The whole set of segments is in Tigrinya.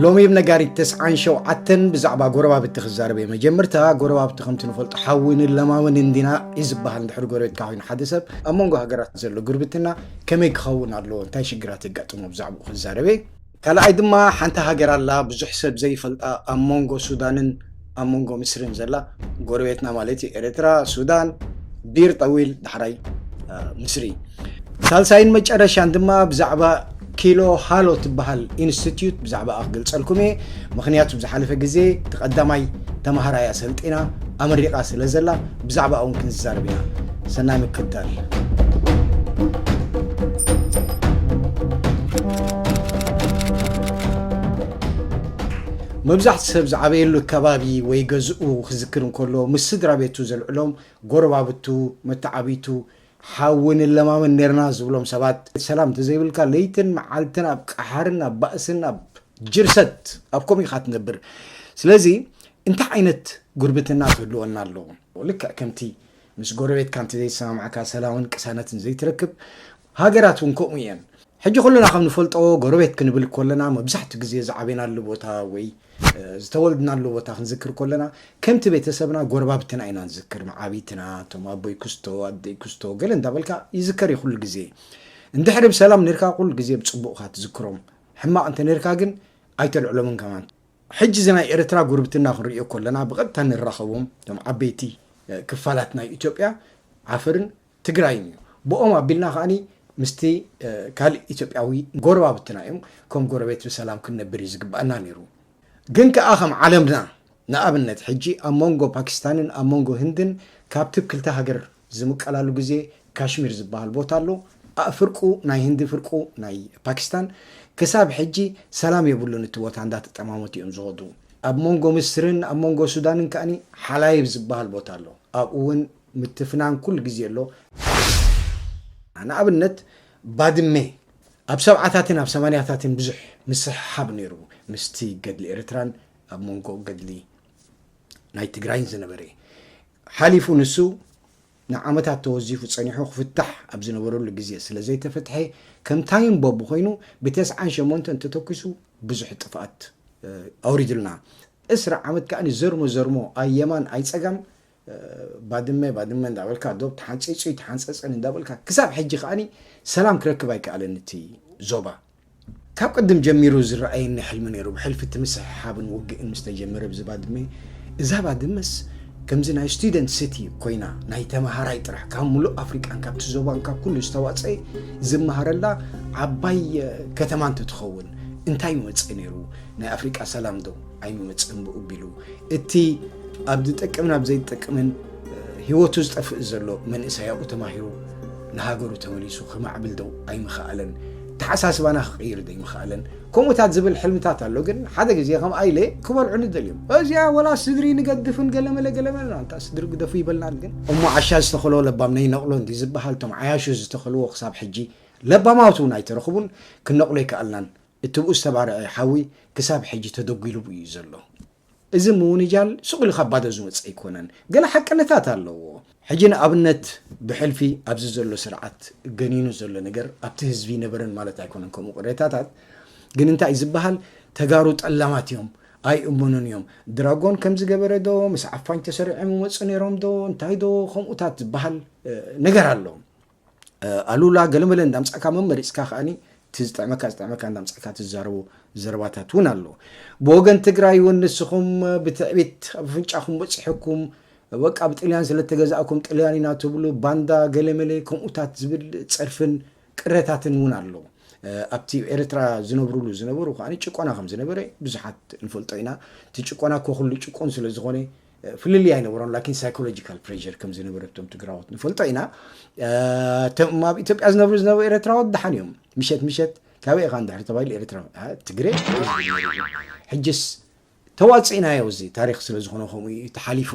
ሎሚ ኣብ ነጋሪት ተስዓን ሸውዓተን ብዛዕባ ጎረባብቲ ክዛረብ እየ። መጀመርታ፣ ጎረባብቲ ከምቲ ንፈልጦ ሓዊ ንለማመን እንዲና እዩ ዝበሃል። እንድሕር ጎረቤትካ ኮይኑ ሓደ ሰብ፣ ኣብ መንጎ ሃገራት ዘሎ ጉርብትና ከመይ ክኸውን ኣለዎ፣ እንታይ ሽግራት የጋጥሞ፣ ብዛዕባኡ ክዛረብ እየ። ካልኣይ ድማ፣ ሓንቲ ሃገር ኣላ ብዙሕ ሰብ ዘይፈልጣ፣ ኣብ መንጎ ሱዳንን ኣብ መንጎ ምስርን ዘላ፣ ጎረቤትና ማለት እዩ። ኤርትራ፣ ሱዳን፣ ቢር ጠዊል፣ ዳሕራይ፣ እ፣ ምስሪ። ሳልሳይን መጨረሻን ድማ ብዛዕባ ኪሎ ሃሎ ትበሃል ኢንስቲትዩት ብዛዕባኣ ክገልጸልኩም እየ። ምኽንያቱ ብዝሓለፈ ግዜ እቲ ቀዳማይ ተማሃራይ ኣሰልጢና ኣመሪቓ ስለ ዘላ ብዛዕባኣ እውን ክንዛረብ ኢና። ሰናይ ምክትታል። መብዛሕትኡ ሰብ ዝዓበየሉ ከባቢ ወይ ገዝኡ ክዝክር እንከሎ፣ ምስ ስድራ ቤቱ ዘልዕሎም፣ ጎረባብቱ፣ መተዓብይቱ፣ ሓዊ ንለማመን ኔርና ዝብሎም ሰባት፣ ሰላም እንተዘይብልካ፣ ለይትን መዓልትን ኣብ ቀሓርን ኣብ ባእስን ኣብ ጅርሰት፣ ኣብ ከምኡ ኢኻ ትነብር። ስለዚ እንታይ ዓይነት ጉርብትና ክህልወና ኣለዎ? ልክዕ ከምቲ ምስ ጎረቤትካ እንተዘይተሰማማዕካ ሰላምን ቅሳነትን ዘይትረክብ፣ ሃገራት እውን ከምኡ እየን። ሕጂ ኩልና ከም ንፈልጦ፣ ጎረቤት ክንብል ከለና፣ መብዛሕትኡ ግዜ ዝዓበናሉ ቦታ ወይ፣ እ፣ ዝተወልድናሉ ቦታ ክንዝክር ከለና፣ ከምቲ ቤተሰብና ጎረባብትና ኢና ንዝክር። መዓብይትና፣ እቶም ኣቦይ ክስቶ፣ ኣደይ ክስቶ፣ ገለ እንዳበልካ ይዝከር እዩ ኩሉ ግዜ። እንድሕሪ ብሰላም ነርካ፣ ኩሉ ግዜ ብጽቡቕካ ትዝክሮም። ሕማቕ እንተ ነርካ ግን ኣይተልዕሎምን ከማን። ሕጂ እዚ ናይ ኤርትራ ጉርብትና ክንርእዮ ከለና፣ ብቐጥታ ንራኸቦም እቶም ዓበይቲ፣ እ፣ ክፋላት ናይ ኢትዮጵያ፣ ዓፈርን ትግራይን እዩ። ብኦም ኣቢልና ከኣኒ ምስቲ፣ እ፣ ካልእ ኢትዮጵያዊ ጎረባብትና እዮም። ከም ጎረቤት ብሰላም ክንነብር እዩ ዝግባኣና ነይሩ። ግን ከኣ ከም ዓለምና፣ ንኣብነት ሕጂ ኣብ መንጎ ፓኪስታንን ኣብ መንጎ ህንድን፣ ካብቲ ክልተ ሃገር ዝምቀላሉ ግዜ፣ ካሽሚር ዝበሃል ቦታ ኣሎ። ኣእ ፍርቁ ናይ ህንዲ፣ ፍርቁ ናይ ፓኪስታን፣ ክሳብ ሕጂ ሰላም የብሉን። እቲ ቦታ እንዳተጠማመቱ እዮም ዝኸዱ። ኣብ መንጎ ምስርን ኣብ መንጎ ሱዳንን ከኣኒ ሓላይብ ዝበሃል ቦታ ኣሎ። ኣብኡ እውን ምትፍናን ኩሉ ግዜ ኣሎ። ንኣብነት ባድመ ኣብ ሰብዓታትን ኣብ ሰማንያታትን ብዙሕ ምስሕሓብ ነይሩ ምስቲ ገድሊ ኤርትራን ኣብ መንጎ ገድሊ ናይ ትግራይን ዝነበረ። ሓሊፉ ንሱ ንዓመታት ተወዚፉ ጸኒሑ ክፍታሕ ኣብ ዝነበረሉ ግዜ ስለ ዘይተፈትሐ፣ ከም ታይም ቦምብ ኮይኑ ብተስዓን ሸሞንተን ተተኲሱ ብዙሕ ጥፍኣት፣ እ፣ ኣውሪዱልና። ዕስራ ዓመት ከኣ ዘርሞ ዘርሞ፣ ኣይ የማን ኣይ ጸጋም፣ እ፣ ባድመ ባድመ እንዳበልካ፣ ዶብ ተሓንጺጹ ተሓንጸጸን እንዳበልካ፣ ክሳብ ሕጂ ከኣ ሰላም ክረክብ ኣይከኣለን እቲ ዞባ። ካብ ቅድም ጀሚሩ ዝረኣየኒ ሕልሚ ነይሩ። ብሕልፊ እቲ ምስሕሓብን ውግእን ምስ ተጀመረ ብዚ ባድመ፣ እዛ ባድመስ ከምዚ ናይ ስቱደንት ሲቲ ኮይና፣ ናይ ተመሃራይ ጥራሕ፣ ካብ ሙሉእ ኣፍሪቃን ካብቲ ዞባን ካብ ኩሉ ዝተዋጸአ ዝመሃረላ ዓባይ፣ እ፣ ከተማ እንተትኸውን እንታይ ምመጸ ነይሩ? ናይ ኣፍሪቃ ሰላም ዶ ኣይምመጽእን ብኡ ቢሉ? እቲ ኣብ ዝጠቅምን ኣብ ዘይጠቅምን፣ እ፣ ህይወቱ ዝጠፍእ ዘሎ መንእሰይ ኣብኡ ተማሂሩ ንሃገሩ ተመሊሱ ክማዕብል ዶ ኣይምኸኣለን? ተሓሳስባና ክቕይር ዶ ኣይምኸኣለን? ከምኡታት ዝብል ሕልምታት ኣሎ። ግን ሓደ ግዜ ከም ኣይለ ክበልዑኒ ደልዮም። እዚኣ ወላ ስድሪ ንገድፍን ገለመለ ገለመለ፣ ኣንታ ስድሪ ግደፉ ይበልናን። ግን እሞ ዓሻ ዝተኸሎ ለባም ነይነቕሎ እንዲ ዝበሃል፣ እቶም ዓያሹ ዝተኸልዎ ክሳብ ሕጂ ለባማት እውን ኣይተረኽቡን፣ ክነቕሎ ኣይከኣልናን። እቲ ብኡ ዝተባርዐ ሓዊ ክሳብ ሕጂ ተደጒሉ እዩ ዘሎ። እዚ ምውንጃል ስቕ ኢሉ ካብ ባዶ ዝመጽእ ኣይኮነን። ገለ ሓቅነታት ኣለዎ። ሕጂ ንኣብነት ብሕልፊ ኣብዚ ዘሎ ስርዓት ገኒኑ ዘሎ ነገር ኣብቲ ህዝቢ ይነበረን ማለት ኣይኮነን። ከምኡ ቅሬታታት ግን እንታይ እዩ ዝበሃል? ተጋሩ ጠላማት እዮም፣ ኣይእመኑን እዮም። ድራጎን ከም ዝገበረ ዶ፣ ምስ ዓፋኝ ተሰሪዖም ይመጹ ነይሮም ዶ፣ እንታይ ዶ፣ ከምኡታት ዝበሃል፣ እ፣ ነገር ኣሎ። እ፣ ኣሉላ ገለመለ እንዳምጻእካ መመሪጽካ ከኣኒ እቲ ዝጥዕመካ፣ ዝጥዕመካ እንዳምጻእካ ትዛረቦ ዘረባታት እውን ኣሎ። ብወገን ትግራይ እውን ንስኹም ብትዕቢት ኣብ ኣፍንጫኹም በጺሑኩም፣ በቃ ብጥልያን ስለ እተገዛእኩም ጥልያን ኢና ትብሉ፣ ባንዳ ገለመለ ከምኡታት ዝብል ጸርፍን ቅረታትን እውን ኣሎ። እ፣ ኣብቲ ኤርትራ ዝነብሩሉ ዝነበሩ ከኣ ጭቆና ከም ዝነበረ ብዙሓት ንፈልጦ ኢና። እቲ ጭቆና እኮ ኩሉ ጭቁን ስለ ዝኾነ፣ እ፣ ፍልልይ ኣይነበሮን፣ ላኪን ሳይኮሎጂካል ፕሬሸር ከም ዝነበረ እቶም ትግራዎት ንፈልጦ ኢና። እ፣ እቶም ኣብ ኢትዮጵያ ዝነብሩ ዝነበሩ ኤርትራዎት ደሓን እዮም። ምሸት ምሸት ካበይ ኢኻ እንድሕር ተባሂሉ ኤርትራ፣ እ፣ ትግሬ ሕጅስ ተዋጺእናዮ፣ እዚ ታሪኽ ስለ ዝኾነ ከምኡ እዩ ተሓሊፉ።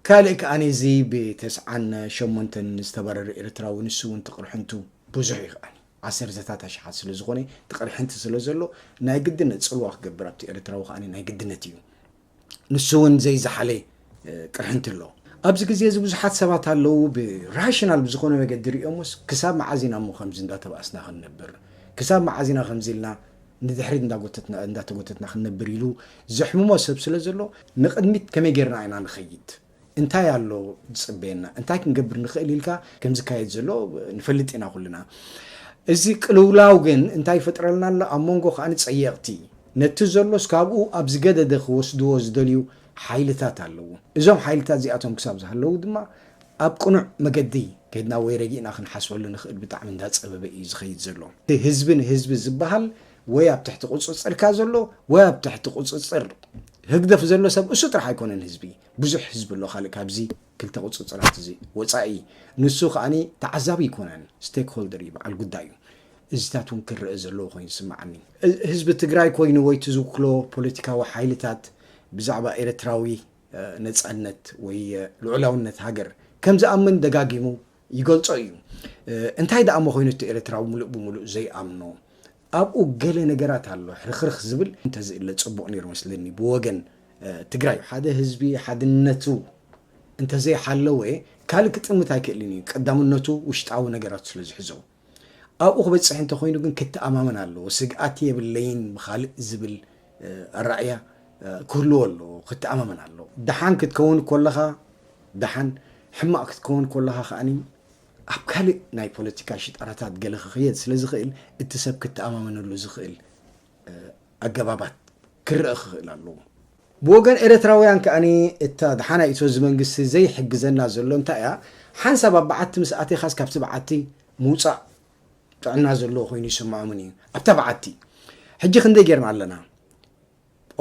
ካልእ ከኣ እዚ ብተስዓን ሸሞንተን ዝተባረረ ኤርትራዊ ንሱ እውን እቲ ቅርሕንቱ ብዙሕ እዩ ከኣ። ዓሰርተታት ኣሽሓት ስለ ዝኾነ እቲ ቅርሕንቲ ስለ ዘሎ ናይ ግድነት ጽልዋ ክገብር ኣብቲ ኤርትራዊ ከኣ ናይ ግድነት እዩ። ንሱ እውን ዘይዝሓለ፣ እ፣ ቅርሕንቲ ኣሎ። ኣብዚ ግዜ እዚ ብዙሓት ሰባት ኣለዉ ብራሽናል ብዝኾነ መገዲ ሪኦሞስ ክሳብ መዓዝ ኢና እሞ ከምዚ እንዳተባእስና ክንነብር? ክሳብ መዓዝ ኢና ከምዚ ኢልና ንድሕሪት እንዳጎተትና እንዳተጎተትና ክንነብር ኢሉ ዘሕምሞ ሰብ ስለ ዘሎ፣ ንቕድሚት ከመይ ጌርና ኢና ንኸይድ? እንታይ ኣሎ ዝጽበየና? እንታይ ክንገብር ንኽእል ኢልካ ከም ዝካየድ ዘሎ ንፈልጥ ኢና ኩልና። እዚ ቅልውላው ግን እንታይ ይፈጥረልና ኣሎ? ኣብ መንጎ ከኣ ንጸየቕቲ፣ ነቲ ዘሎስ ካብኡ ኣብ ዝገደደ ክወስድዎ ዝደልዩ ሓይልታት ኣለዉ። እዞም ሓይልታት እዚኣቶም ክሳብ ዝሃለዉ ድማ ኣብ ቅኑዕ መገዲ ከድና ወይ ረጊእና ክንሓስበሉ ንኽእል ብጣዕሚ እንዳጸበበ እዩ ዝኸይድ ዘሎ። እቲ ህዝቢ ንህዝቢ ዝበሃል ወይ ኣብ ትሕቲ ቁጽጽርካ ዘሎ ወይ ኣብ ትሕቲ ቁጽጽር ህግደፍ ዘሎ ሰብ እሱ ጥራሕ ኣይኮነን ህዝቢ። ብዙሕ ህዝቢ ኣሎ ካልእ ካብዚ ክልተ ቁጽጽራት እዚ ወጻኢ። ንሱ ከኣኒ ተዓዛቢ ኣይኮነን፣ ስቴክሆልደር እዩ፣ በዓል ጉዳይ እዩ። እዚታት እውን ክረአ ዘለዎ ኮይኑ ይስምዓኒ። እ- ህዝቢ ትግራይ ኮይኑ ወይ ትዝውክሎ ፖለቲካዊ ሓይልታት ብዛዕባ ኤርትራዊ እ፣ ነጻነት ወይ እ፣ ልዑላውነት ሃገር ከም ዝኣምን ደጋጊሙ ይገልጾ እዩ። እ፣ እንታይ ደኣ እሞ ኮይኑ እቲ ኤርትራዊ ምሉእ ብምሉእ ዘይኣምኖ? ኣብኡ ገለ ነገራት ኣሎ ሕርኽርኽ ዝብል እንተዝእለ ጽቡቕ ነይሩ መስለኒ። ብወገን እ፣ ትግራይ ሓደ ህዝቢ ሓድነቱ እንተዘይሓለወ ካልእ ክጥምት ኣይክእልን እዩ። ቀዳምነቱ ውሽጣዊ ነገራት ስለ ዝሕዞ ኣብኡ ክበጽሕ እንተኾይኑ ግን ክተኣማመን ኣለዎ። ስግኣት የብለይን ብኻልእ ዝብል እ፣ ኣረኣእያ እ፣ ክህልዎ ኣለዎ። ክተኣማመን ኣለዎ። ደሓን ክትከውን ከለኻ ደሓን፣ ሕማቕ ክትከውን ከለኻ ከኣኒ ኣብ ካልእ ናይ ፖለቲካ ሽጣራታት ገለ ክኽየድ ስለ ዝኽእል እቲ ሰብ ክተኣማመነሉ ዝኽእል እ፣ ኣገባባት ክረአ ክኽእል ኣለዎ። ብወገን ኤርትራውያን ከኣኒ እታ ደሓናይ እቶ እዚ መንግስቲ ዘይሕግዘና ዘሎ እንታይ እያ? ሓንሳብ ኣብ በዓቲ ምስ ኣቴኻስ ካብቲ በዓቲ ምውጻእ ጥዕና ዘለዎ ኮይኑ ይስምዖምን እዩ። ኣብታ በዓቲ ሕጂ ክንደይ ጌርና ኣለና?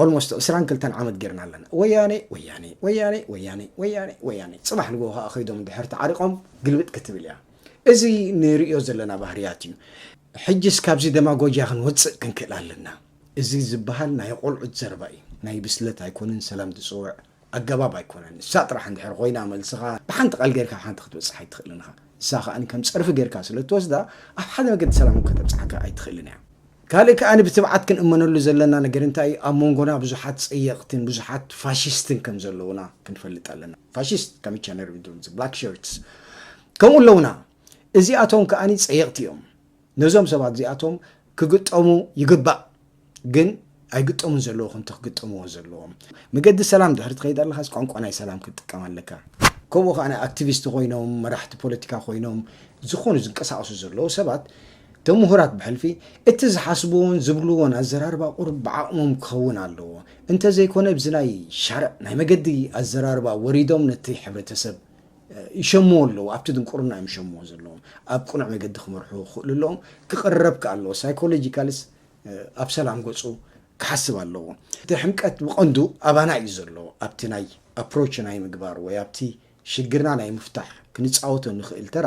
ኦልሞስት ዕስራን ክልተን ዓመት ጌርና ኣለና። ወያኔ ወያኔ ወያኔ ወያኔ ወያኔ ወያኔ፣ ጽባሕ ንግሆ ከኣ ከይዶም እንድሕር ተዓሪቖም ግልብጥ ክትብል እያ። እዚ ንርእዮ ዘለና ባህርያት እዩ። ሕጅስ ካብዚ ደማጎጅያ ክንወጽእ ክንክእል ኣለና። እዚ ዝበሃል ናይ ቆልዑት ዘረባ እዩ። ናይ ብስለት ኣይኮነን ሰላም ዝጽውዕ ኣገባብ ኣይኮነን። እሳ ጥራሕ እንድሕር ኮይና መልስኻ ብሓንቲ ቃል ጌርካ ሓንቲ ክትበጽሕ ኣይትኽእልን ኢኻ። እሳ ከኣ ከም ጸርፊ ጌርካ ስለ እትወስዳ ኣብ ሓደ መገዲ ሰላም እውን ከተብጽሓካ ኣይትኽእልን እያ። ካልእ ከኣ ብትብዓት ክንእመነሉ ዘለና ነገር እንታይ እዩ? ኣብ መንጎና ብዙሓት ጸየቕትን ብዙሓት ፋሽስትን ከም ዘለውና ክንፈልጥ ኣለና። ፋሽስት ካሚቻ ነርቪ ብላክ ሸርትስ ከምኡ ኣለውና። እዚኣቶም ከኣ ጸየቕቲ እዮም። ነዞም ሰባት እዚኣቶም ክግጠሙ ይግባእ፣ ግን ኣይግጠሙን ዘለዉ ከምቲ ክግጠምዎ ዘለዎም። መገዲ ሰላም ድሕሪ ትኸይድ ኣለኻስ ቋንቋ ናይ ሰላም ክትጥቀም ኣለካ። ከምኡ ከኣ ናይ ኣክቲቪስት ኮይኖም መራሕቲ ፖለቲካ ኮይኖም ዝኾኑ ዝንቀሳቐሱ ዘለዉ ሰባት፣ እቶም ምሁራት ብሕልፊ እቲ ዝሓስብዎን ዝብልዎን ኣዘራርባ ቁሩብ ብዓቕሞም ክኸውን ኣለዎ። እንተዘይኮነ ኣብዚ ናይ ሻርዕ ናይ መገዲ ኣዘራርባ ወሪዶም ነቲ ሕብረተሰብ ይሸምዎ ኣለዉ። ኣብቲ ድንቁርና እዮም ይሸምዎ ዘለዎም። ኣብ ቅኑዕ መገዲ ክመርሑ ክኽእሉ ኣለዎም። ክቕረብ ከኣ ኣለዎ። ሳይኮሎጂካልስ ኣብ ሰላም ገጹ ክሓስብ ኣለዎ። እቲ ሕምቀት ብቐንዱ ኣባና እዩ ዘሎ። ኣብቲ ናይ ኣፕሮች ናይ ምግባር ወይ ኣብቲ ሽግርና ናይ ምፍታሕ ክንጻወቶ ንኽእል ተራ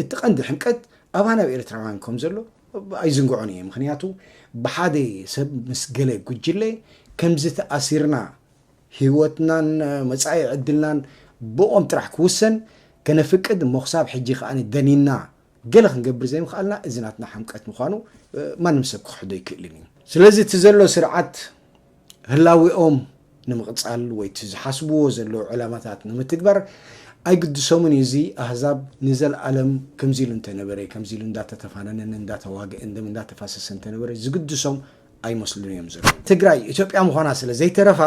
እቲ ቀንዲ ሕምቀት ኣባና ኣብ ኤርትራውያን ከም ዘሎ ኣይዝንግዖን እየ። ምኽንያቱ ብሓደ ሰብ ምስ ገለ ጉጅለ ከምዚ ተኣሲርና ህይወትናን መጻኢ ዕድልናን ብኦም ጥራሕ ክውሰን ከነፍቅድ እሞ ክሳብ ሕጂ ከኣ ደኒና ገለ ክንገብር ዘይምኽኣልና እዚ ናትና ሓምቀት ምዃኑ ማንም ሰብ ክኽሕዶ ኣይክእልን እዩ። ስለዚ እቲ ዘሎ ስርዓት ህላዊኦም ንምቕጻል ወይ እቲ ዝሓስብዎ ዘለዉ ዕላማታት ንምትግባር ኣይግድሶምን እዩ። እዚ ኣህዛብ ንዘለኣለም ከምዚ ኢሉ እንተነበረ ከምዚ ኢሉ እንዳተተፋነነን እንዳተዋግአን ደም እንዳተፋሰሰ እንተነበረ ዝግድሶም ኣይመስሉን እዮም ዘለዉ። ትግራይ ኢትዮጵያ ምዃና ስለ ዘይተረፋ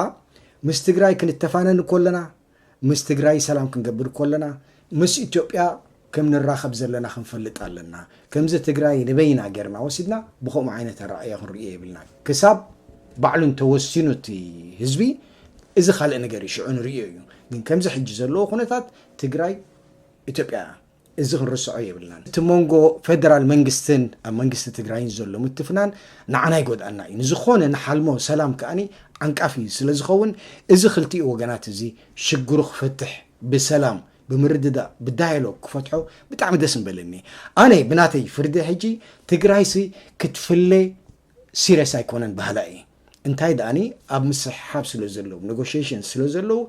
ምስ ትግራይ ክንተፋነን እኮ ኣለና፣ ምስ ትግራይ ሰላም ክንገብር እኮ ኣለና፣ ምስ ኢትዮጵያ ከም ንራኸብ ዘለና ክንፈልጥ ኣለና። ከምዚ ትግራይ ንበይና ጌርና ወሲድና ብኸምኡ ዓይነት ኣረኣእያ ክንርእዮ የብልና። ክሳብ ባዕሉ እንተወሲኑ እቲ ህዝቢ እዚ ካልእ ነገር እዩ፣ ሽዑ ንርእዮ እዩ። ግን ከምዚ ሕጂ ዘለዎ ኩነታት ትግራይ ኢትዮጵያ እያ። እዚ ክንርስዖ የብልናን። እቲ መንጎ ፌደራል መንግስትን ኣብ መንግስቲ ትግራይን ዘሎ ምትፍናን ንዓና ይጎድኣና እዩ። ንዝኾነ ንሓልሞ ሰላም ከኣኒ ዓንቃፊ እዩ። ስለ ዝኸውን እዚ ክልቲኡ ወገናት እዚ ሽግሩ ክፈትሕ ብሰላም ብምርድዳእ ብዳያሎግ ክፈትሖ ብጣዕሚ ደስ ምበለኒ። ኣነ ብናተይ ፍርዲ ሕጂ ትግራይሲ ክትፍለ ሲሪየስ ኣይኮነን በሃላይ እየ። እንታይ ደኣኒ ኣብ ምስሕሓብ ስለ ዘለዉ፣ ኔጎሽዬሽን ስለ ዘለዉ፣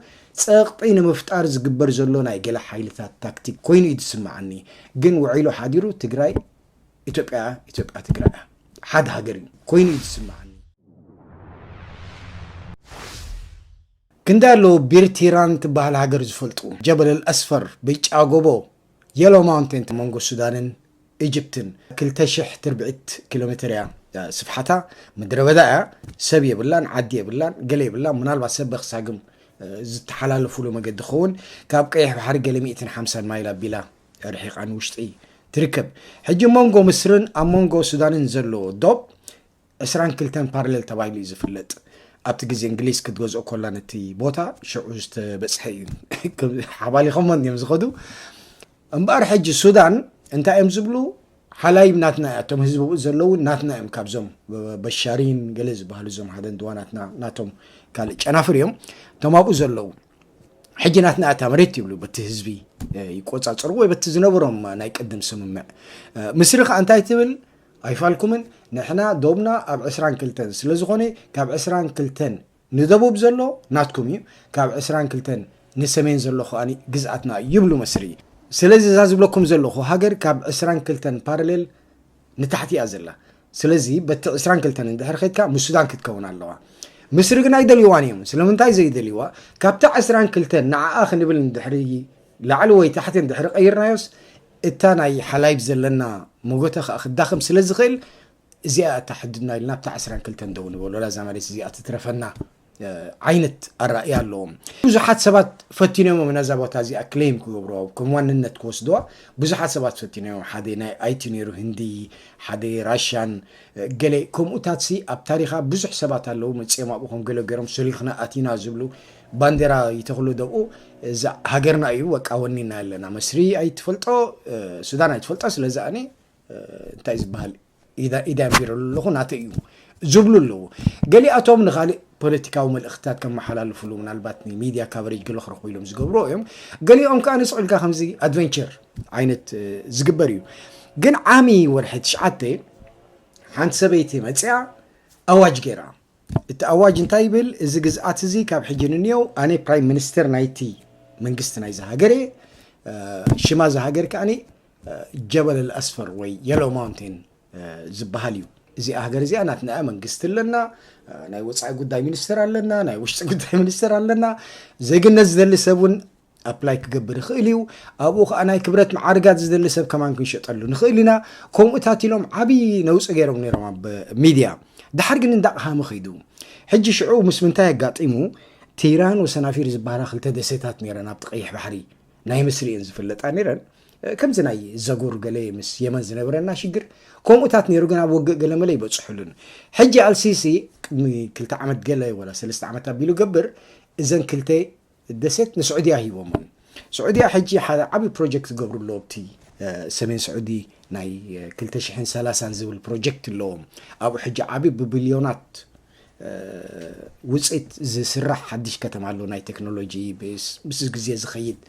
ጸቕጢ ንምፍጣር ዝግበር ዘሎ ናይ ገለ ሓይልታት ታክቲክ ኮይኑ እዩ ዝስምዓኒ። ግን ውዒሉ ሓዲሩ ትግራይ ኢትዮጵያ፣ ኢትዮጵያ ትግራይ እያ። ሓደ ሃገር እዩ ኮይኑ እዩ ዝስምዓኒ። ክንደይ ኣለዉ ቢርቲራን ትበሃል ሃገር ዝፈልጡ? ጀበል ኣልኣስፈር፣ ብጫ ጎቦ፣ የሎ ማውንቴን፣ መንጎ ሱዳንን ኢጅፕትን ክልተ ሽሕ ትርብዒት ኪሎ ሜትር እያ። ስፍሓታ ምድረ በዳ እያ። ሰብ የብላን፣ ዓዲ የብላን፣ ገለ የብላን። ምናልባት ሰብ በክሳግም ዝተሓላለፉሉ መገዲ ክኸውን ካብ ቀይሕ ባሕሪ ገለ ሚእትን ሓምሳን ማይል ኣቢላ ርሒቓ ንውሽጢ ትርከብ። ሕጂ መንጎ ምስርን ኣብ መንጎ ሱዳንን ዘሎ ዶብ ዕስራን ክልተን ፓርለል ተባሂሉ እዩ ዝፍለጥ። ኣብቲ ግዜ እንግሊዝ ክትገዝኦ ኮላ ነቲ ቦታ ሽዑ ዝተበጽሐ እዩ። ሓባሊኸሞን እዮም ዝኸዱ። እምበኣር ሕጂ ሱዳን እንታይ እዮም ዝብሉ? ሓላይብ ናትና እያ፣ እቶም ህዝቢ ብኡ ዘለዉ ናትና እዮም። ካብዞም በሻሪን ገለ ዝበሃሉ እዞም ሓደ ንድዋ ናትና ናቶም ካልእ ጨናፍር እዮም እቶም ኣብኡ ዘለዉ። ሕጂ ናትና እታ መሬት ይብሉ፣ በቲ ህዝቢ ይቆጻጸርዎ ወይ በቲ ዝነበሮም ናይ ቅድም ስምምዕ። ምስሪ ከኣ እንታይ ትብል? ኣይፋልኩምን፣ ንሕና ዶብና ኣብ ዕስራን ክልተን ስለ ዝኾነ ካብ ዕስራን ክልተን ንደቡብ ዘሎ ናትኩም እዩ፣ ካብ ዕስራን ክልተን ንሰሜን ዘሎ ከኣ ግዝኣትና እዩ ይብሉ መስሪ። ስለዚ እዛ ዝብለኩም ዘለኹ ሃገር ካብ ዕስራን ክልተን ፓራሌል ንታሕቲ እያ ዘላ። ስለዚ በቲ ዕስራን ክልተን እንድሕር ኸድካ ምስ ሱዳን ክትከውን ኣለዋ። ምስሪ ግን ኣይደልይዋን እዮም። ስለምንታይ ዘይደልይዋ? ካብታ ዕስራን ክልተን ንዓኣ ክንብል እንድሕሪ ላዕሊ ወይ ታሕቲ እንድሕሪ ቀይርናዮስ እታ ናይ ሓላይብ ዘለና መጎተ ከኣ ክዳኸም ስለ ዝኽእል እዚኣ እታ ሕድና ኢልና ኣብታ ዕስራን ክልተን ደው ንበል፣ ወላ እዛ መሬት እዚኣ ትትረፈና ዓይነት ኣራእያ ኣለዎም። ብዙሓት ሰባት ፈቲኖም ነዛ ቦታ እዚኣ ክሌም ክገብርዋ ከም ዋንነት ክወስድዋ ብዙሓት ሰባት ፈቲኖም። ሓደ ናይ ኣይቲ ነይሩ ህንዲ፣ ሓደ ራሽያን፣ ገለ ከምኡታት ሲ ኣብ ታሪኻ ብዙሕ ሰባት ኣለዉ መጺኦም ኣብኡ ከም ገለ ገይሮም ሶሊኽና ኣቲና ዝብሉ ባንዴራ ይተኽሉ ደብኡ። እዛ ሃገርና እዩ በቃ ወኒና ኣለና። መስሪ ኣይትፈልጦ፣ ሱዳን ኣይትፈልጦ። ስለዚ ኣነ እንታይ ዝበሃል ኢዳ ኢዳ ኣንቢረሉ ኣለኹ ናተይ እዩ ዝብሉ ኣለዉ። ገሊኣቶም ንኻልእ ፖለቲካዊ መልእኽትታት ከመሓላልፉሉ ምናልባት ንሚድያ ካቨሬጅ ገለ ክረኽቡ ኢሎም ዝገብርዎ እዮም። ገሊኦም ከኣ ንስቕ ኢልካ ከምዚ ኣድቨንቸር ዓይነት ዝግበር እዩ። ግን ዓሚ ወርሒ ትሽዓተ ሓንቲ ሰበይቲ መጺኣ ኣዋጅ ገይራ። እቲ ኣዋጅ እንታይ ይብል? እዚ ግዝኣት እዚ ካብ ሕጂ ንንየው ኣነ ፕራይም ሚኒስተር ናይቲ መንግስቲ ናይዚ ሃገር እየ። ሽማ እዚ ሃገር ከኣ ጀበል ኣልኣስፈር ወይ የሎ ማውንቴን ዝበሃል እዩ። እዚኣ ሃገር እዚኣ ናትና እያ፣ መንግስቲ ኣለና፣ ናይ ወፃኢ ጉዳይ ሚኒስተር ኣለና፣ ናይ ውሽጢ ጉዳይ ሚኒስተር ኣለና። ዜግነት ዝደሊ ሰብ እውን ኣፕላይ ክገብር ይኽእል እዩ። ኣብኡ ከዓ ናይ ክብረት መዓርጋት ዝደሊ ሰብ ከማን ክንሸጠሉ ንኽእል ኢና። ከምኡታት ኢሎም ዓብዪ ነውፂ ገይሮም ነይሮም ኣብ ሚድያ። ድሓር ግን እንዳቕሃመ ኸይዱ። ሕጂ ሽዑ ምስ ምንታይ ኣጋጢሙ? ቲራን ወሰናፊር ዝበሃላ ክልተ ደሴታት ነይረን ኣብቲ ቀይሕ ባሕሪ ናይ ምስሪ እየን ዝፍለጣ ነይረን። ከምዚ ናይ ዘጉር ገለ ምስ የመን ዝነበረና ሽግር ከምኡታት ነይሩ፣ ግን ኣብ ወግእ ገለ መለ ይበፅሑሉን። ሕጂ ኣልሲሲ ቅድሚ ክልተ ዓመት ገለ ወላ ሰለስተ ዓመት ኣቢሉ ገብር እዘን ክልተ ደሴት ንስዑድያ ሂቦሞን። ስዑድያ ሕጂ ሓደ ዓብዪ ፕሮጀክት ዝገብሩ ኣለዎ ኣብቲ ሰሜን ስዑዲ ናይ ክልተ ሽሕን ሰላሳን ዝብል ፕሮጀክት ኣለዎም። ኣብኡ ሕጂ ዓብዪ ብቢልዮናት ውፅኢት ዝስራሕ ሓድሽ ከተማ ኣሎ። ናይ ቴክኖሎጂ ምስ ግዜ ዝኸይድ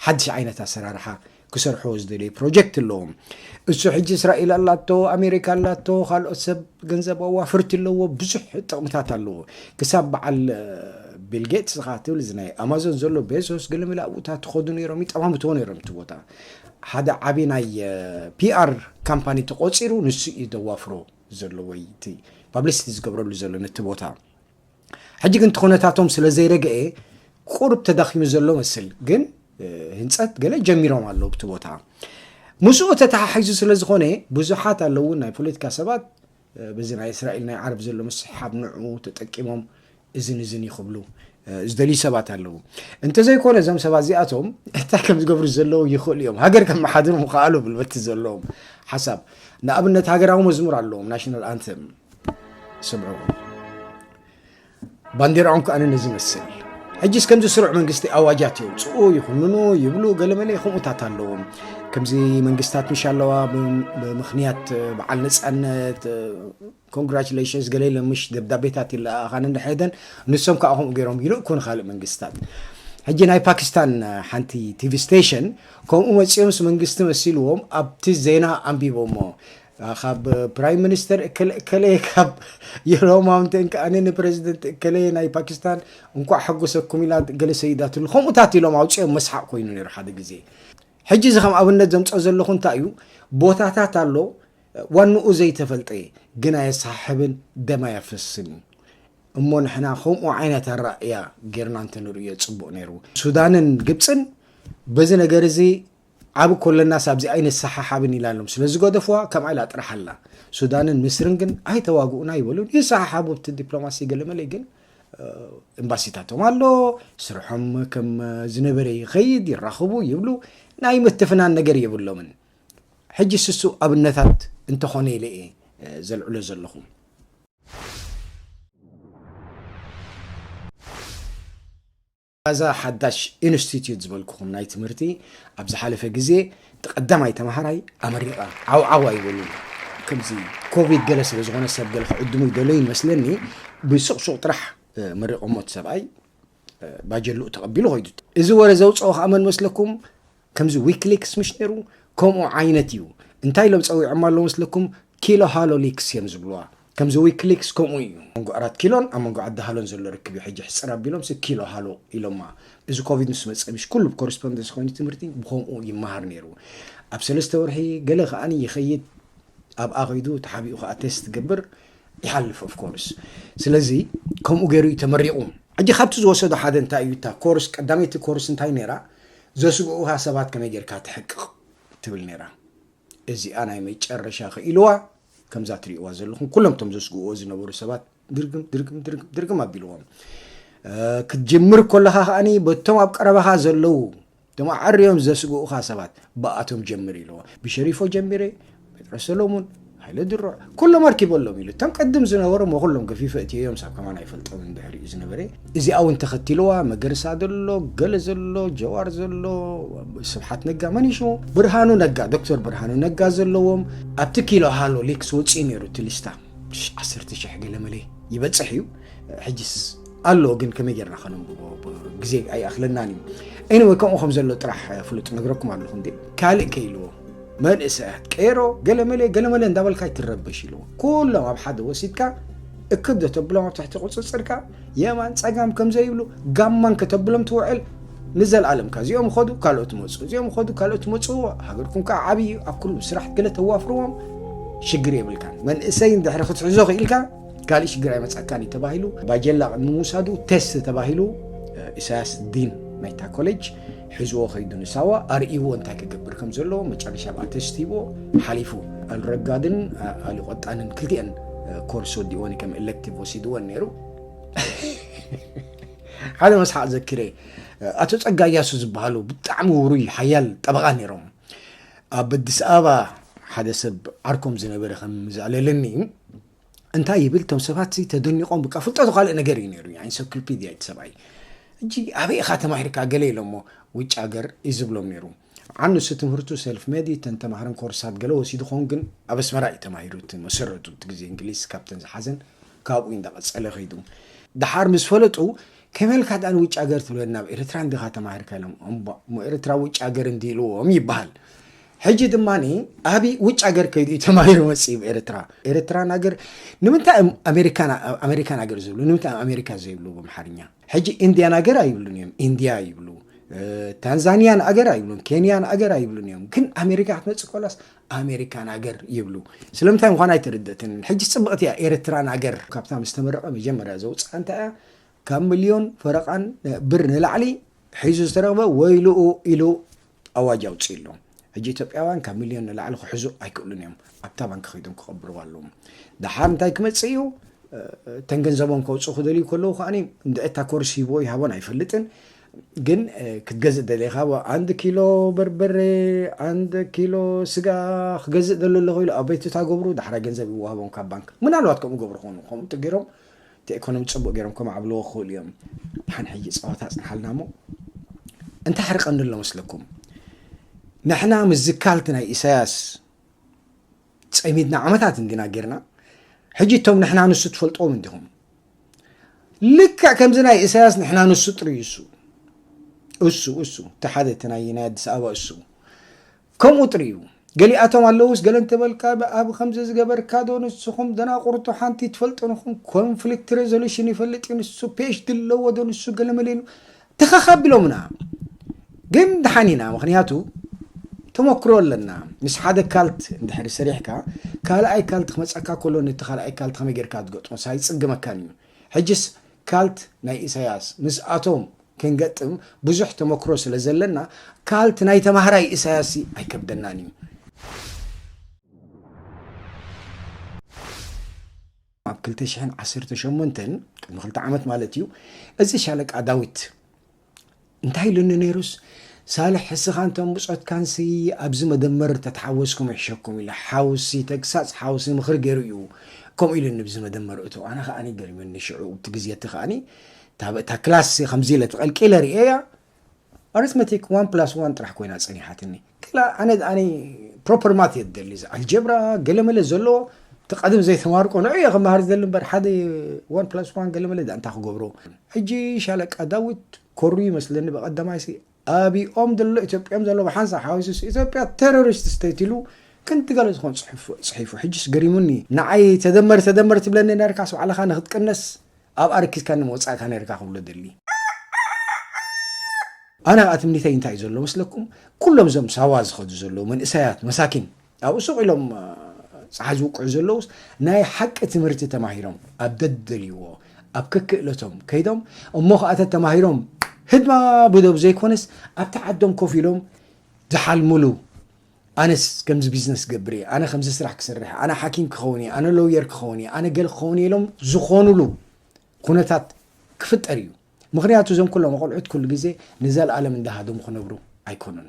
ሓድሽ ዓይነት ኣሰራርሓ ክሰርሕዎ ዝደለዩ ፕሮጀክት ኣለዎም። እሱ ሕጂ እስራኤል ኣላቶ፣ ኣሜሪካ ኣላቶ፣ ካልኦት ሰብ ገንዘብ ኣዋፍርቲ ኣለዎ፣ ብዙሕ ጥቕምታት ኣለዎ። ክሳብ በዓል ቢል ጌትስ ኻ ትብል እዚ ናይ ኣማዞን ዘሎ ቤዞስ ገለመለ ኣብኡታት ትኸዱ ነይሮም፣ ይጠማምትዎ ነይሮም እቲ ቦታ። ሓደ ዓብዪ ናይ ፒኣር ካምፓኒ ተቆፂሩ ንሱ እዩ ዘዋፍሮ ዘሎ ወይ እቲ ፓብሊሲቲ ዝገብረሉ ዘሎ ነቲ ቦታ። ሕጂ ግን እቲ ኩነታቶም ስለ ዘይረገኤ ቁሩብ ተዳኺሙ ዘሎ መስል፣ ግን ህንፀት ገለ ጀሚሮም ኣለዉ ብቲ ቦታ። ምስኡ ተተሓሒዙ ስለ ዝኾነ ብዙሓት ኣለዉ ናይ ፖለቲካ ሰባት በዚ ናይ እስራኤል ናይ ዓረብ ዘሎ ምስሕሓብ ንዑ ተጠቂሞም እዝን እዝን ይኽብሉ ዝደልዩ ሰባት ኣለዉ። እንተዘይኮነ እዞም ሰባት እዚኣቶም እንታይ ከም ዝገብሩ ዘለዉ ይኽእሉ እዮም። ሃገር ከመሓድሩ ምኽኣሉ ብልበቲ ዘለዎም ሓሳብ። ንኣብነት ሃገራዊ መዝሙር ኣለዎም፣ ናሽናል ኣንተም ስምዑ። ባንዴራኦም ከኣ ነዚ መስል። ሕጂስ ከምዚ ስሩዕ መንግስቲ ኣዋጃት የውፅኡ፣ ይኹንኑ፣ ይብሉ፣ ገለመለ ከምኡታት ኣለዎም። ከምዚ መንግስታት ምሽ ኣለዋ፣ ብምኽንያት በዓል ነፃነት፣ ኮንግራቹሌሽንስ፣ ገለ ኢለን ምሽ ደብዳቤታት ይለኣኣኻ ነንሕድሕደን፣ ንሶም ከኣ ከምኡ ገይሮም ይልእኩ ንኻልእ መንግስታት። ሕጂ ናይ ፓኪስታን ሓንቲ ቲቪ ስቴሽን ከምኡ መፂኦምስ መንግስቲ መሲልዎም ኣብቲ ዜና ኣንቢቦሞ። ካብ ፕራይም ሚኒስተር እከለ እከለ ካብ የሎ ማውንቴን ከኣ ንፕረዚደንት እከለ ናይ ፓኪስታን እንኳዕ ሓጎሰኩም ኢላ ገለ ሰይዳትሉ ከምኡታት ኢሎም ኣውፅኦም መስሓቅ ኮይኑ ነይሩ ሓደ ግዜ። ሕጂ እዚ ከም ኣብነት ዘምፅኦ ዘለኹ እንታይ እዩ? ቦታታት ኣሎ ዋንኡ ዘይተፈልጠ ግን ኣየሰሓሕብን ደም ኣየፍስስን እዩ። እሞ ንሕና ከምኡ ዓይነት ኣራእያ ጌርና እንተንርእዮ ፅቡቅ ነይሩ። ሱዳንን ግብፅን በዚ ነገር እዚ ዓብ ኮለናስ ኣብዚ ኣይንሰሓሓብን ኢላ ኣሎም ስለ ዝገደፍዋ ከምኣ ኢላ ጥራሕ ኣላ። ሱዳንን ምስርን ግን ኣይተዋግኡና ይበሉን ይሰሓሓቡ ኣብቲ ዲፕሎማሲ ገለመለ ግን ኤምባሲታቶም ኣሎ፣ ስርሖም ከም ዝነበረ ይኸይድ፣ ይራኸቡ፣ ይብሉ፣ ናይ ምትፍናን ነገር የብሎምን። ሕጂ ስሱ ኣብነታት እንተኾነ ኢለ እየ ዘልዕሎ ዘለኹ። እዛ ሓዳሽ ኢንስቲትዩት ዝበልኩኹም ናይ ትምህርቲ ኣብ ዝሓለፈ ግዜ እቲ ቀዳማይ ተምሃራይ ኣመሪቓ ዓውዓው ኣይበሉን። ከምዚ ኮቪድ ገለ ስለ ዝኾነ ሰብ ገለ ክዕድሙ ይደለዩ ይመስለኒ። ብሱቕ ሱቕ ጥራሕ መሪቖሞ እቲ ሰብኣይ ባጀልኡ ተቐቢሉ ኸይዱ። እዚ ወረ ዘውፅኦ ከዓ መን መስለኩም? ከምዚ ዊክሊክስ ምሽ ነይሩ ከምኡ ዓይነት እዩ። እንታይ ኢሎም ፀዊዖም ኣለዉ መስለኩም? ኪሎ ሃሎ ሊክስ እዮም ዝብልዋ። ከምዚ ዊክሊክስ ከምኡ እዩ። መንጎ ኣራት ኪሎን ኣብ መንጎ ዓዲ ሃሎን ዘሎ ርክብ እዩ። ሕጂ ሕፅር ኣቢሎም ሲ ኪሎ ሃሎ ኢሎማ። እዚ ኮቪድ ምስ መፀ ምሽ ኩሉ ብኮረስፖንደንስ ኮይኑ ትምህርቲ ብከምኡ ይመሃር ነይሩ። ኣብ ሰለስተ ወርሒ ገለ ከዓኒ ይኸይድ ኣብኣ ኸይዱ ተሓቢኡ ከዓ ቴስት ትገብር ይሓልፍ ኦፍኮርስ። ስለዚ ከምኡ ገይሩ እዩ ተመሪቑ። ሕጂ ካብቲ ዝወሰዶ ሓደ እንታይ እዩ እታ ኮርስ ቀዳመይቲ ኮርስ እንታይ ነይራ? ዘስግኡኻ ሰባት ከመይ ጌርካ ትሕቅቕ ትብል ነይራ። እዚኣ ናይ መጨረሻ ክኢልዋ ከምዛ ትርእይዋ ዘለኹም ኩሎም እቶም ዘስግእዎ ዝነበሩ ሰባት ድርግም ድርግም ድርግም ድርግም ኣቢልዎም። ክትጅምር ኮለኻ ከዓኒ በቶም ኣብ ቀረባኻ ዘለዉ እቶም ኣዐርዮም ዘስግኡኻ ሰባት ብኣቶም ጀምር ኢልዎ። ብሸሪፎ ጀሚረ፣ ጴጥሮስ ሰሎሙን፣ ሃይለ ድሮዕ፣ ኩሎም ኣርኪበሎም ኢሉ። እቶም ቅድም ዝነበሩ ሞ ኩሎም ገፊፈ እትዮም ሳብ ከማን ኣይፈልጦምን ድሕሪኡ ዝነበረ። እዚኣ እውን ተኸቲልዋ መገርሳ ዘሎ፣ ገለ ዘሎ፣ ጀዋር ዘሎ፣ ስብሓት ነጋ፣ መን እዩ ሽሙ? ብርሃኑ ነጋ፣ ዶክተር ብርሃኑ ነጋ ዘለዎም ኣብቲ ኪሎ ሃሎ ሊክስ ወፂኡ ነይሩ እቲ ሊስታ። ዓሰርተ ሽሕ ገለ መለ ይበፅሕ እዩ። ሕጅስ ኣሎ ግን ከመይ ጌርና ከነንብቦ ግዜ ኣይኣኽለናን እዩ። ኤኒወይ ከምኡ ከም ዘሎ ጥራሕ ፍሉጥ ነግረኩም ኣለኹ እንዴ ካልእ ከይልዎ መንእሰያት ቀይሮ ገለመለ ገለመለ እንዳበልካ ይትረበሽ ኢልዎ ኩሎም ኣብ ሓደ ወሲድካ እክብ ዶ ተብሎም ኣብ ትሕቲ ቁፅፅርካ የማን ፀጋም ከም ዘይብሉ ጋማን ከተብሎም ትውዕል ንዘለኣለም እዚኦም ኸዱ ካልኦት መፁ እዚኦም ኸዱ ካልኦት መፁ ሃገርኩም ከዓ ዓብዪ ኣብ ኩሉ ስራሕ ገለ ተዋፍርዎም ሽግር የብልካን መንእሰይ እንድሕሪ ክትሕዞ ክኢልካ ካልእ ሽግር ኣይመፀካን እዩ ተባሂሉ ባጀላ ቅድሚ ምውሳዱ ቴስት ተባሂሉ ኢሳያስ ዲን ናይታ ኮሌጅ ሒዝዎ ከይዱ ንሳዋ ኣርእይዎ እንታይ ክገብር ከም ዘለዎ መጨረሻ ብኣ ቴስት ሂብዎ ሓሊፉ ኣሉ ረጋድን ኣሉ ቀጣንን ክልቲአን ኮርስ ወዲእወን ከም ኤሌክቲቭ ወሲድወን ነይሩ ሓደ መስሓቅ ዘኪረ ኣቶ ፀጋ እያሱ ዝበሃሉ ብጣዕሚ ውሩይ ሓያል ጠበቃ ነይሮም ኣብ ኣዲስ ኣበባ ሓደ ሰብ ዓርኮም ዝነበረ ከም ዘዕለለኒ እዩ እንታይ ይብል እቶም ሰባት ተደኒቆም ብቃ ፍልጠቱ ካልእ ነገር እዩ ነይሩ ኢንሳይክሎፒድያ እቲ ሰብኣይ እጂ ኣበይ ኢኻ ተማሂርካ ገለ ኢሎሞ ውጭ ሃገር እዩ ዝብሎም ነይሩ ዓኑ እሱ ትምህርቱ ሰልፍ ሜድ እዩ ተን ተማሃረን ኮርሳት ገለ ወሲዱ ኾን ግን ኣብ ኣስመራ እዩ ተማሂሩ እቲ መሰረቱ እቲ ግዜ እንግሊዝ ካብተን ዝሓዘን ካብኡ እንዳቐጸለ ኸይዱ ደሓር ምስ ፈለጡ ከመይ ኢልካ ደኣ ንውጭ ሃገር ትብለኒ ናብ ኤርትራ እንዲኻ ተማሂርካ ኢሎም እሞ ኤርትራ ውጭ ሃገር እንዲ ኢልዎም ይበሃል ሕጂ ድማ ኣብ ውጭ ሃገር ከይዱ እዩ ተማሂሩ መፅእ ኤርትራ ኤርትራ ናገር ንምንታይ ኣሜሪካን ሃገር ዝብሉ ንምንታይ ኣሜሪካ ዘይብሉ ብኣምሓርኛ ሕጂ ኢንድያን ሃገር ኣይብሉን እዮም ኢንድያ ይብሉ ታንዛንያን ኣገር ኣይብሉን ኬንያን ኣገር ኣይብሉን እዮም ግን ኣሜሪካ ክትመፅእ ከላስ ኣሜሪካን ኣገር ይብሉ ስለምንታይ ምዃን ኣይተረደእትን ሕጂ ፅብቕቲ እያ ኤርትራን ኣገር ካብታ ምስ ተመረቐ መጀመርያ ዘውፅኣ እንታይ እያ ካብ ሚልዮን ፈረቓን ብር ንላዕሊ ሒዙ ዝተረኽበ ወይልኡ ኢሉ ኣዋጅ ኣውፅኡ ኣሎ ሕጂ ኢትዮጵያውያን ካብ ሚልዮን ንላዕሊ ክሕዙ ኣይክእሉን እዮም ኣብታ ባንክ ከይዶም ክቐብርዋ ኣለዎም ደሓር እንታይ ክመፅእ እዩ ተን ገንዘቦም ከውፅኡ ክደልዩ ከለዉ ከዓ እንድዒ እታ ኮርስ ሂብዎ ይሃቦን ኣይፈልጥን ግን ክትገዝእ ደሊኻ ኣንድ ኪሎ በርበረ ኣንድ ኪሎ ስጋ ክገዝእ ደሎ ኣለኹ ኢሉ ኣብ ቤት እታ ገብሩ ዳሕራ ገንዘብ ይወሃቦም ካብ ባንክ ምናልባት ከምኡ ገብሩ ኾኑ ከምኡ ገይሮም እቲ ኢኮኖሚ ፅቡቅ ገይሮም ከማዕብልዎ ክኽእሉ እዮም ድሓን ሕጂ ፀዋታ ፅንሓልና እሞ እንታይ ሕርቀኒ ኣሎ መስለኩም ንሕና ምስ ዝካልቲ ናይ ኢሳያስ ፀሚድና ዓመታት እንዲና ጌርና ሕጂ እቶም ንሕና ንሱ ትፈልጥዎም እንዲኹም ልክዕ ከምዚ ናይ ኢሳያስ ንሕና ንሱ ጥርዩ እሱ እሱ እሱ እቲ ሓደ እቲ ናይ ናይ ኣዲስ ኣበባ እሱ ከምኡ ጥርዩ ገሊኣቶም ኣለውስ ገለ እንተበልካ ኣብ ከምዚ ዝገበርካ ዶ ንስኹም ደናቁርቱ ሓንቲ ትፈልጡ ንኹም ኮንፍሊክት ሬዞሉሽን ይፈልጥ እዩ ንሱ ፒኤችዲ ኣለዎ ዶ ንሱ ገለ መለ ኢሉ ትኸኽ ኣቢሎምና ግን ደሓን ኢና ምኽንያቱ ተመክሮ ኣለና ምስ ሓደ ካልት እንድሕሪ ሰሪሕካ ካልኣይ ካልት ክመፀካ ከሎ ነቲ ካልኣይ ካልት ከመይ ጌርካ ትገጥሞ ሳይፅግመካን እዩ ሕጅስ ካልት ናይ ኢሳያስ ምስ ኣቶም ክንገጥም ብዙሕ ተመክሮ ስለ ዘለና፣ ካልት ናይ ተማሃራይ ኢሳያስ ኣይከብደናን እዩ። ኣብ ክልተ ሽሕን ዓሰርተ ሸሞንተን፣ ቅድሚ ክልተ ዓመት ማለት እዩ፣ እዚ ሻለቃ ዳዊት እንታይ ኢሉኒ ነይሩስ፣ ሳልሕ፣ እስኻን እቶም ብጾትካንሲ ኣብዚ መደመር ተተሓወስኩም ይሕሸኩም ኢለ፣ ሓውሲ ተግሳጽ፣ ሓውሲ ምኽሪ ገይሩ እዩ ከምኡ ኢሉኒ ብዚ መደመር እቶ። ኣነ ከኣኒ ገሪሙኒ ሽዑ፣ እቲ ግዜ እቲ ከኣኒ፣ እታ፣ እታ ክላስ ከምዚ ኢለ ተቐልቂለ ርእየያ፣ ኣሪትመቲክ ዋን ፕላስ ዋን ጥራሕ ኮይና ጸኒሓትኒ። ክላ ኣነ፣ ኣነ ፕሮፐር ማት እየ ዝደሊ፣ እዚ ኣልጀብራ ገለመለ ዘለዎ፣ እቲ ቀደም ዘይተማርቆ ንዑ እየ ክመሃር ዝደሊ እምበር፣ ሓደ ዋን ፕላስ ዋን ገለመለ ዳ እንታይ ክገብሮ። ሕጂ ሻለቃ ዳዊት ኮሩ ይመስለኒ፣ ብቐዳማይ ሲ ኣቢኦም ዘሎ ኢትዮጵዮም ዘሎ ብሓንሳብ ሓዊሱስ ኢትዮጵያ ቴሮሪስት ስቴት ኢሉ ክንዲ ገለ ዝኾን ጽሑፍ ጽሒፉ። ሕጂስ ገሪሙኒ። ንዓይ ተደመር፣ ተደመር ትብለኒ ነርካስ ባዕልኻ ንክትቅነስ ኣብ ኣርኪስካ ንምውጻእካ ነርካ ክብሎ ደሊ። ኣነ ከኣ ትምኒተይ እንታይ እዩ ዘሎ መስለኩም? ኩሎም እዞም ሳዋ ዝኸዱ ዘለዉ መንእሰያት መሳኪን ኣብኡ ሱቕ ኢሎም፣ እ፣ ጸሓይ ዝውቅዑ ዘለዉስ ናይ ሓቂ ትምህርቲ ተማሂሮም ኣብ ደደልይዎ ኣብ ክክእለቶም ከይዶም እሞ ከኣ ተተማሂሮም ህድማ ብደብ ዘይኮነስ ኣብቲ ዓዶም ኮፍ ኢሎም ዝሓልሙሉ፣ ኣነስ ከምዚ ቢዝነስ ክገብር እየ፣ ኣነ ከምዚ ስራሕ ክሰርሕ፣ ኣነ ሓኪም ክኸውን እየ፣ ኣነ ሎየር ክኸውን እየ፣ ኣነ ገለ ክኸውን እየ ኢሎም ዝኾኑሉ ኩነታት ክፍጠር እዩ። ምኽንያቱ እዞም ኩሎም ቆልዑት ኩሉ ግዜ ንዘለኣለም እንዳሃደሙ ክነብሩ ኣይኮኑን።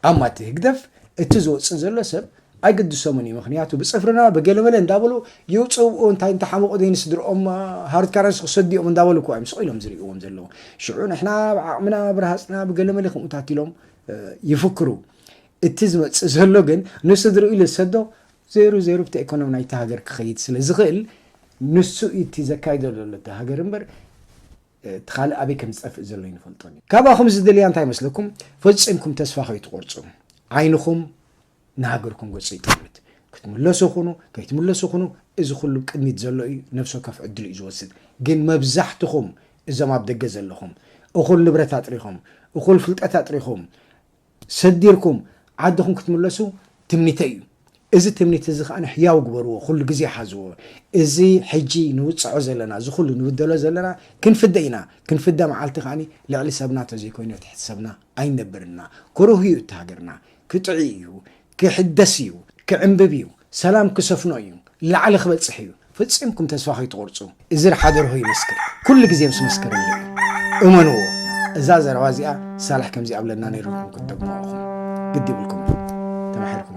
ኣማ እቲ ህግደፍ እቲ ዝወፅእ ዘሎ ሰብ ኣይግድሶምን እዩ። ምኽንያቱ ብፅፍርና ብገለመለ እንዳበሉ ይውፅእዎ፣ እንታይ እንተሓመቑ ደይ ንስድርኦም ሃርድ ካረንሲ ክሰዱ እዮም እንዳበሉ እኮ እዮም ስቕ ኢሎም ዝርእይዎም ዘለዉ። ሽዑ ንሕና ብዓቕምና ብረሃፅና ብገለመለ ከምኡታት ኢሎም፣ እ፣ ይፍክሩ። እቲ ዝመጽእ ዘሎ ግን ንስድርኡ ኢሉ ዝሰዶ ዜሩ ዜሩ ብቲ ኢኮኖሚ ናይቲ ሃገር ክኸይድ ስለ ዝኽእል ንሱ እዩ እቲ ዘካይዶ ዘሎ እቲ ሃገር እምበር እቲ ካልእ ኣበይ ከም ዝጠፍእ ዘሎ ይንፈልጦን እዩ። ካብኣኹም ዝድልያ እንታይ ይመስለኩም? ፈጺምኩም ተስፋ ከይትቆርጹ። ዓይንኹም ንሃገርኩም ገጹ ይጠምት። ክትምለሱ ኹኑ፣ ከይትምለሱ ኹኑ፣ እዚ ኩሉ ቅድሚት ዘሎ እዩ፣ ነፍሲ ወከፍ ዕድሉ እዩ ዝወስድ። ግን መብዛሕትኹም እዞም ኣብ ደገ ዘለኹም፣ እኹል ንብረት ኣጥሪኹም፣ እኹል ፍልጠት ኣጥሪኹም፣ ሰዲርኩም ዓድኹም ክትምለሱ ትምኒተይ እዩ። እዚ ትምኒት እዚ ከኣ ሕያው ግበርዎ፣ ኩሉ ግዜ ሓዝዎ። እዚ ሕጂ ንውጽዖ ዘለና፣ እዚ ኩሉ ንብደሎ ዘለና ክንፍደ ኢና። ክንፍደ መዓልቲ ከኣ ልዕሊ ሰብና ተዘይኮይኑ ትሕቲ ሰብና ኣይንነብርና። ክሩህ እዩ እቲ ሃገርና፣ ክጥዒ እዩ፣ ክሕደስ እዩ፣ ክዕንብብ እዩ፣ ሰላም ክሰፍኖ እዩ፣ ላዕሊ ክበጽሕ እዩ። ፈጺምኩም ተስፋ ከይትቆርጹ። እዚ ሓደርሆ ይመስክር። ኩሉ ግዜ ምስ መስከረሉ እዩ። እመንዎ። እዛ ዘረባ እዚኣ ሳልሕ ከምዚ ኣብለና ነይሩ ኢልኩም ክትደግምዋ ኢኹም። ግዲ ይብልኩም። ተማሒርኩም።